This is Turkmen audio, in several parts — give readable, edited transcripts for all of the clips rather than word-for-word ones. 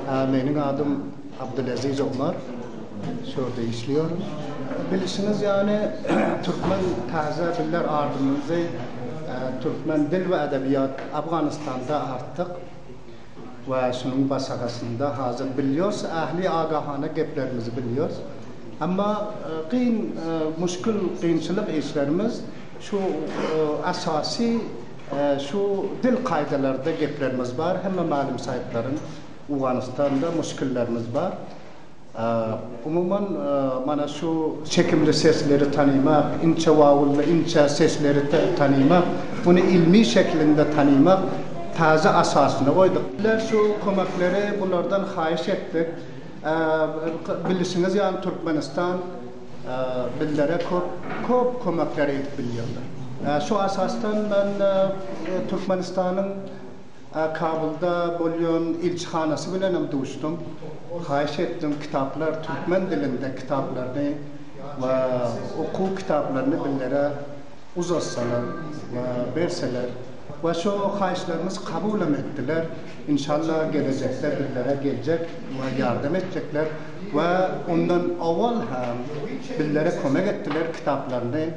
Meniň adym Abdulaziz Omar. Şu ýerde işleýärin. Bilişiňiz ýaly, türkmen täze biller adymyzy türkmen dil we edebiýat Afganystanda artdyk we şunuň basagasynda hazir bilýos, ähli agahana geplerimizi bilýos. Emma kyn, muşkil, kynçylyk işlerimiz şu esasy şu dil kaýdalarda geplerimiz bar. Hemme mälim saýtlaryň Owganystanda muşkillerimiz bar. Umuman, mana şu çekimli sesleri tanymak, inçe wawully inçe sesleri tanymak, muny ilmi şeklinde tanymak täze asasyny goýduk. Bizler şu kömekleri bulardan haýyş etdik. Bilişiňiz ýaly Türkmenistan bizlere köp köp kömekler edip bilýärler. Şu asasdan men Türkmenistanyň Kabulda bolýan ilçihanasy bilenem duşdum. Haýyş etdim kitaplar türkmen dilinde kitaplaryny we okuw kitaplaryny bizlere uzatsalar we berseler we şo haýyşlarymyz kabulam etdiler. Inşallah gelejekde bizlere geljek we ýardam etjekler we ondan owal hem bizlere kömek etdiler kitaplaryny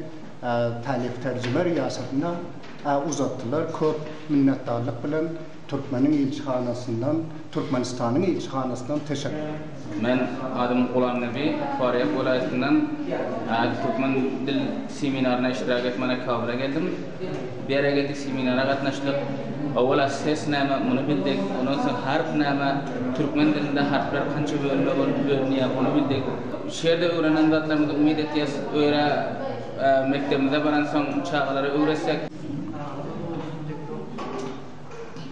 Talif terjime riýasatyna uzatdylar. Köp minnetdarlyk bilen Türkmeniň ilçihanasyndan, Türkmenistanyň ilçihanasyndan teşekkür. Men adym Gulamnebi, Farýab welaýatyndan türkmen dil seminaryna iştirak etmäne Kabula geldim. Bu ýere geldik, seminara gatnaşdyk. Owal-a ses näme, muny bildik. Ondan soň harp näme, türkmen dilinde harplar kança bölüme bolup bölünýär, ony bildik. Şu ýerde öwrenen zatlarymyzy umyt etýäs, öýre mekdebimize baransoň çagalara öwretsek.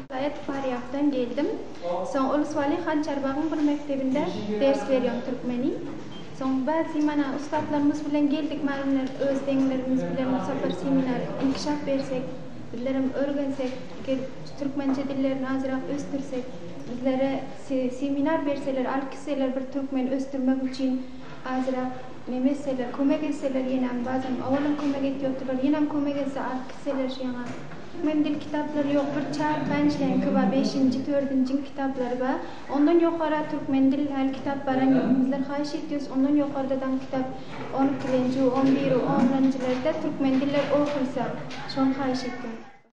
Welaýat Farýabdan geldim. Soň Uluswali han Çarbagyň bir mekdebinde ders berýän türkmeni. Soň bäzi mana ussatlarymyz bilen geldik mälumler öz deňlerimiz bilen bu sapar seminar inkişaf bersek bizlerem örgensek gelip türkmençe dillerini azrak ösdürsek bizlere seminar berseler alyp gitseler bir türkmeni ösdürmek üçin azrak neme etseler kömek etseler ýenäm bazam owalam kömek etýotdylar ýenäm kömek etse alyp gitseler şu ýaňa Türkmen dil kitaplary ýok bir çar pänçleňki bar beşinji tördünjiň kitaplary bar ondan ýokara türkmen dil häli kitap baran ýok bizler haýyş etýos ondan ýokardadan kitap on ikilenji on biri onunjylerde türkmen diller okulsa şony haýyş etýän.